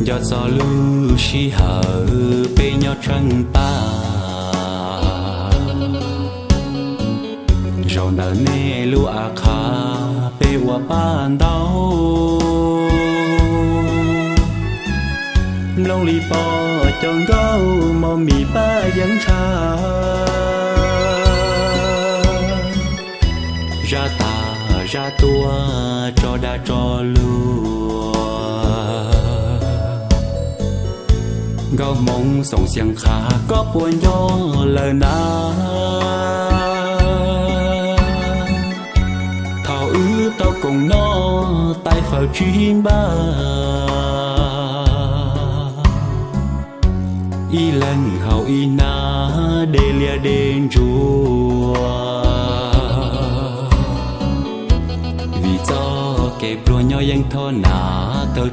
Nco txog lub sij hawm peb nyob tsheej paj, zaum ntawm nej lub a qha peb ua paj ntaub. Mloog li pom cov nkauj mos mis paj yeeb ntsha, zaj tas zaj tuaj tso dag tso luag. Nkauj Hmoob Xoom Xia Qha, koj puas nco lawm na? Thaum wb tau koom noj tais fawm tsib npaj, ib leeg haus ib hnab dej liaj dej ntsuag. Vim txoj kev pluag nyob yeej thoj nas, thaum